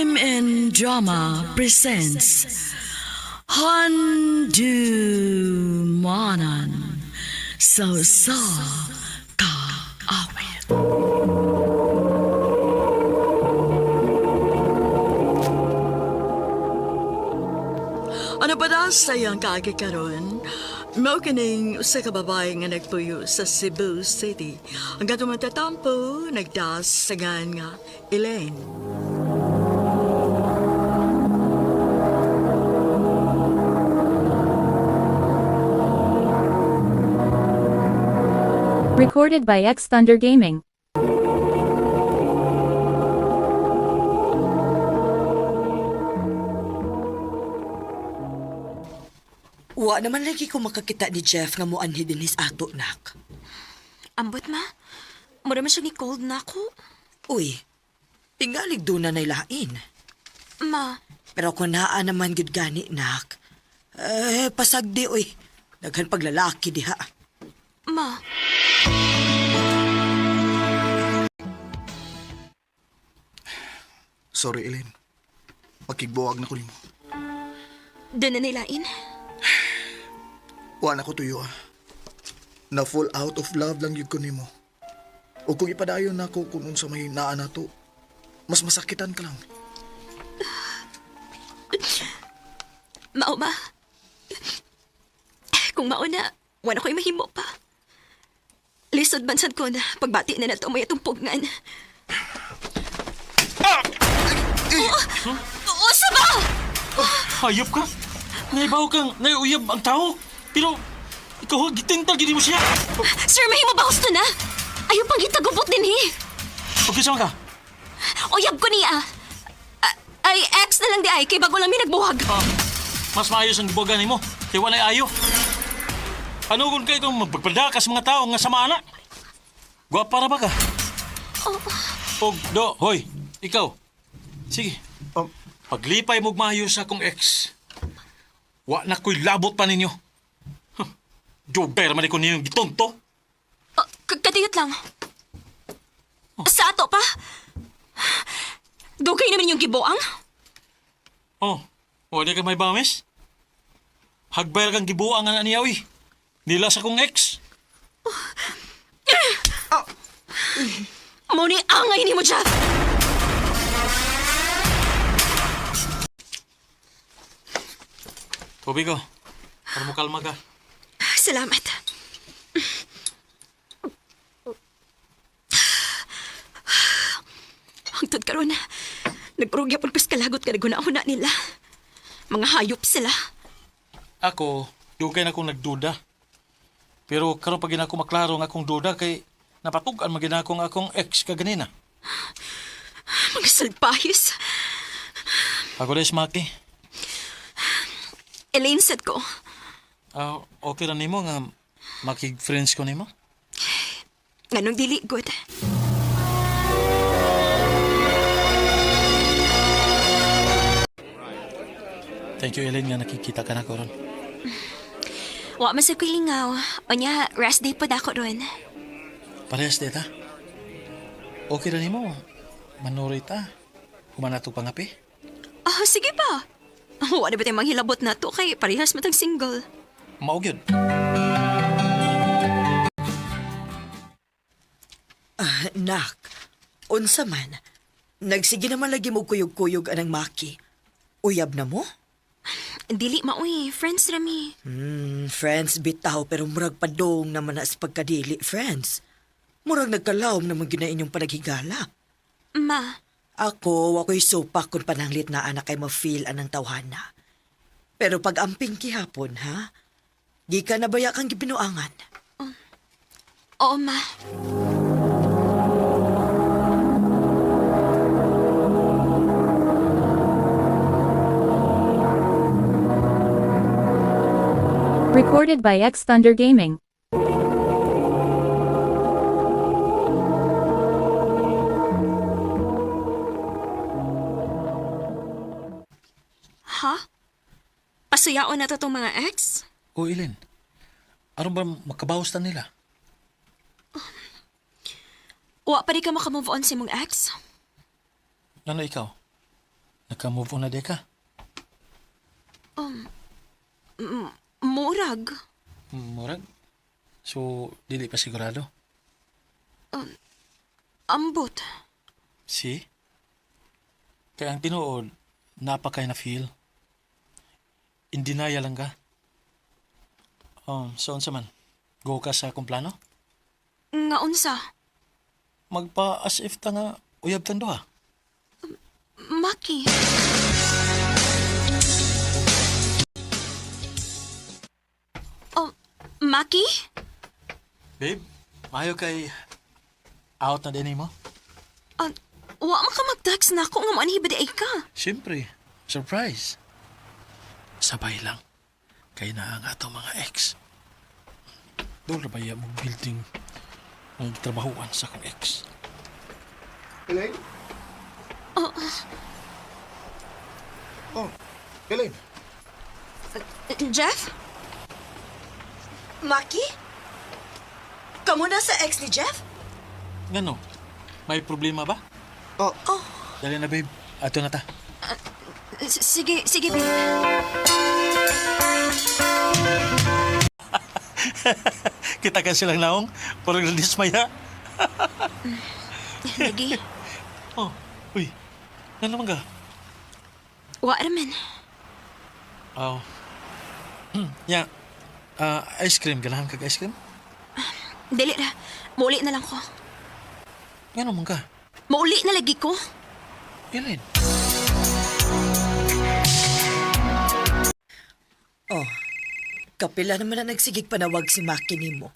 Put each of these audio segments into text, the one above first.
RMN Drama presents Handu Manan So Sa Kaawit. Ano ba na sa iyang kaagi karon? Mao kining usa ka babae nga nagpuyo sa Cebu City. Ang katong matatampo, nagdaas sa gaan nga Elaine. Recorded by X Thunder Gaming. Wa naman lagi ko makakita ni Jeff nga muanhi dinhis ato, nak. Ambot ma. Mura man siya ni cold na ako. Uy, tingalig doon na lain. Ma, Pero kung naa naman gud gani, nak. Eh, pasagdi, uy. Daghan paglalaki diha. ma. Sorry, Elaine. Makigbuwag na ko nimo. Doon na nilain. Wa na ko tuyo ah. Na full out of love lang yun ko nimo. O kung ipadayon na ko kung unsa may naa na to, mas masakitan ka lang. Mao ma. Kung mao na, wala ko'y mahimo pa. Lisod man sad ko na pagbati na nato may atong pugngan. Oh, usa ba? Hayop ka? Naibaw kang, naiuyab ang tao. Pero, ikaw ha, gitintal gini mo siya. Sir, mahimo ba husto na? Ayaw pang gitagubot din he. Okay, sama ka. Uyab ko niya. Ay, ex na lang di ay, kay bago lang mi nagbuhag. Mas maayos ang gibuhagan nimo. Kay walay ayo. Ano kung kay kung magpagpadaka sa mga tao nga sama ana? Gwapa ra ba ka? Oh. Og do, hoy, ikaw. Sige. Um, Paglipay mo maayo sa akong ex. Wa na ko'y labot pa ninyo. Huh. Jober man ko ninyong gitonto. Oh, kadiyot lang. Sa ato pa. Dugay naman yung gibuang. Oh, wala ka may bamis? Hagbay kang gibuang nga niya, uy. Nila sa kong ex. Mo ni angay ni mo, Jeff. Tubig ko. Para mo kalma ka. Salamat. Hangtod karon, nagprugya pud kas kalagot ka naguna-huna nila. Mga hayop sila. Ako, dugay na akong nagduda. Pero karon pag gina ako maklaro nga akong duda kay napatug-an man gina akong akong ex kaganina. Mga salpahis. Ako des Maki. Elaine said ko, Ah, okay ra nimo nga makig-friends ko nimo? nganong dili good. Thank you Elaine nga nakikita ka na ko ron. Wa man sa ko'y lingaw. Onya, rest day pod ako ron. Parehas dita. Okay ra nimo. Manuroy ta. Humana to pangapi. Oh, sige pa. Wa na ba tayong manghilabot na to kay parehas matang single. Mao gyud. Ah, nak, unsa man. Nagsige naman lagi mo kuyog-kuyog anang maki. Uyab na mo? Dili maoy, friends rami. Hmm, friends bitaw pero murag padong naman na sa pagkadili, friends. Murag nagkalawom naman gina inyong panaghigala. Ma, Ako, wako'y supak kung pananglit na anak kay ma-feel anang tawhana. Pero pag amping kihapon, ha? Di ka na baya kang gibinuangan. oo ma. Recorded by X Thunder Gaming. Ha? Pasuyaon na to tong mga ex? O Elaine. Aron ba makabawas ta nila? Wa pa di ka makamove on sa imong ex? Ano ikaw? Naka-move on na di ka. Murag. Murag. So, dili pa sigurado. Ambot. See? Kaya ang tinuod, napakay na feel. In denial lang ka. So unsa man? Go ka sa akong plano? Nga unsa? Magpa as if ta nga uyab tan duha. Maki. Oh, Maki? Babe, maayo kay out na din mo. Wa man ka mag-text na ako nga moanhi ba di ay ka? Siyempre, surprise. Sabay lang. Kay na ang atong mga ex. Doon na ba iya mong building ang trabahuan sa akong ex? Elaine? Oh, Elaine. Jeff? Maki? Kamu na sa ex ni Jeff? Ngano? May problema ba? Oh, Dali na, babe. Ato na ta. Sige, sige, babe. Kita ka silang naong. Parang nadismaya. Lagi. Oh, uy. Ano naman ka? Wa raman. Oh. Ya. Ah, ice cream. Ganahan kag ice cream? Dili ra. Mauli na lang ko. Ngano man ka? Mauli na lagi ko. Elaine. Oh, kapila naman na nagsigig panawag si Maki nimo.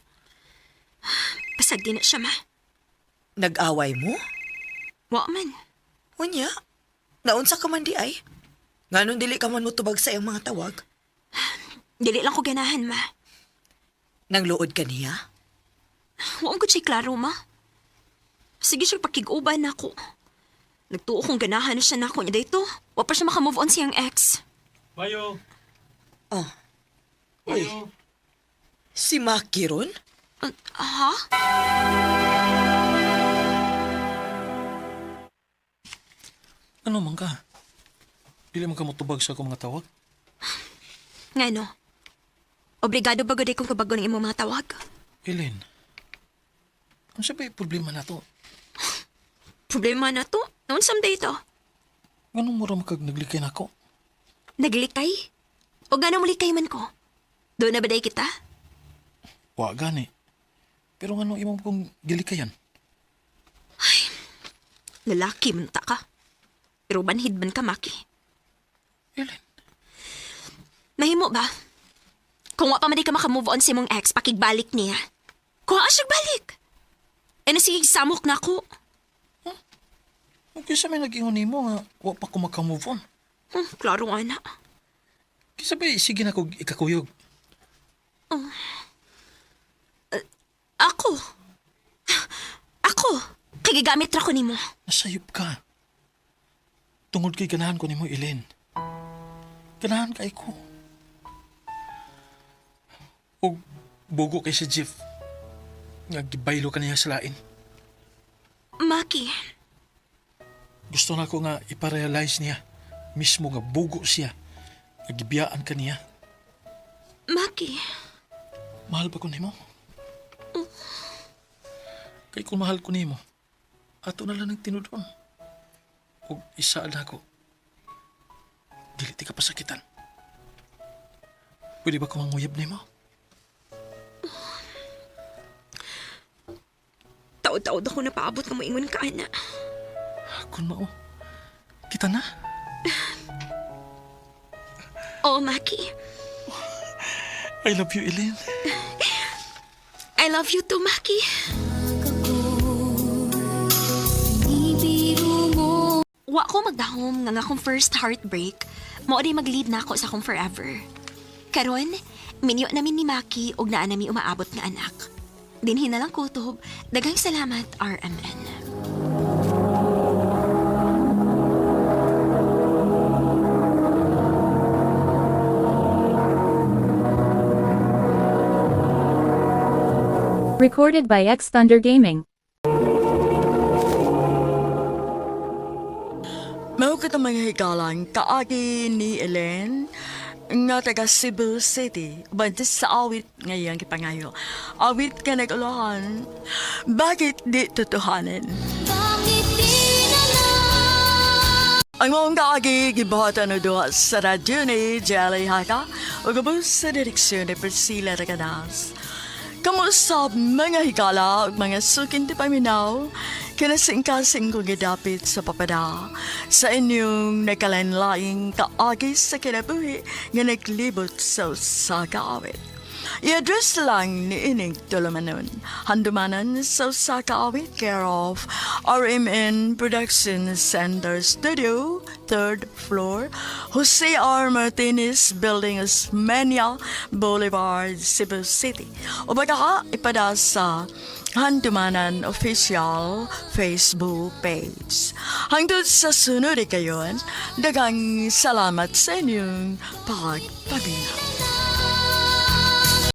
Pasag din na siya, ma. Nag-away mo? Wa man. Unya, naunsa ka man di ay? Nganong dili ka man motubag sa iyang mga tawag? Dili lang ko ganahan, ma. Nang luod ka niya? Wa ko siya klaro, ma. Sige siya pakig-uban nako. Nagtuo kong ganahan na siya nako niya dito. Wa pa siya makamove on siyang ex. Mayo. Oh. Uy, si Maki ron? Ha? Ano man ka? Dili man ka motubag sa akong mga tawag? Ngano? Obrigado ba gud kung tubagon ang imong mga tawag? Elaine. Ano sa ba problema na to? Problema na to. Naunsam dito? Nganong mura makag naglikay na ako? Naglikay? O gano'ng mulikay man ko? Doon na ba day kita? Wa gani. Pero nganong imong kong gilikayan? Lalaki man ta ka. Pero banhid man ka, Maki. Elaine. Nahimo ba? Kung wa pa man di ka makamove on sa imong ex, pakigbalik niya. Kuha siya balik. E na sige, samok na ako. Kung sa may nag-ingon nimo nga wa pa ko makamove on. Klaro nga na. Kisa ba sige na kog ikakuyog. Ako. Ako. Kay gigamit ra ko nimo. Nasayop ka. Tungod kay ganahan ko nimo, Elaine. Ganahan kay ko. Og bugo kay si Jeff. Nga gibaylo ka niya sa lain. Maki, Gusto na ko nga iparealize niya. Mismo nga bugo siya. Nga gibiyaan ka niya. Maki. Mahal ba ko nimo? Kay kung mahal ko nimo, ato na lang ng tinudon. Og isa na ako. Dili ti ka pasakitan. Pwede ba ko manguyab nimo? Taod-taod ako napaabot nga moingon ka, ana. Kun mao. Kita na. Oh, Maki. I love you, Elaine. I love you too, Maki. Wa ko magdahom nga nga akong first heartbreak, mao di mag-lead na ako sa akong forever. Karon, minyo namin ni Maki og naa nami umaabot nga anak. Dinhi na lang kutob, daghang salamat RMN. Recorded by X Thunder Gaming. Mao katong mga higalang kaagi ni Ellen nga taga Cebu City. Uban sa awit ngayang gipangayo. Awit ka nag-ulahan. Bakit di totohanin? Ang maong kaagi gibuhatan o duha sa radyo ni Jelly Haka o gabos sa direksyon ni Priscilla Raganas. Kamusta mga higala ug mga sukin ti paminaw, kinasingkasing kong gidapit sa papada sa inyong nagkalain-laing kaagi sa kinabuhi nga naglibot sa usa ka awit. I-address lang ni ining tulumanon. Handumanan sa usa ka awit, care of RMN Production Center Studio, third floor, Jose R. Martinez Building, Osmeña Boulevard, Cebu City. O baka ipada sa Handumanan Official Facebook page. Hangtod sa sunod kayon, daghang salamat sa inyong pagpabina.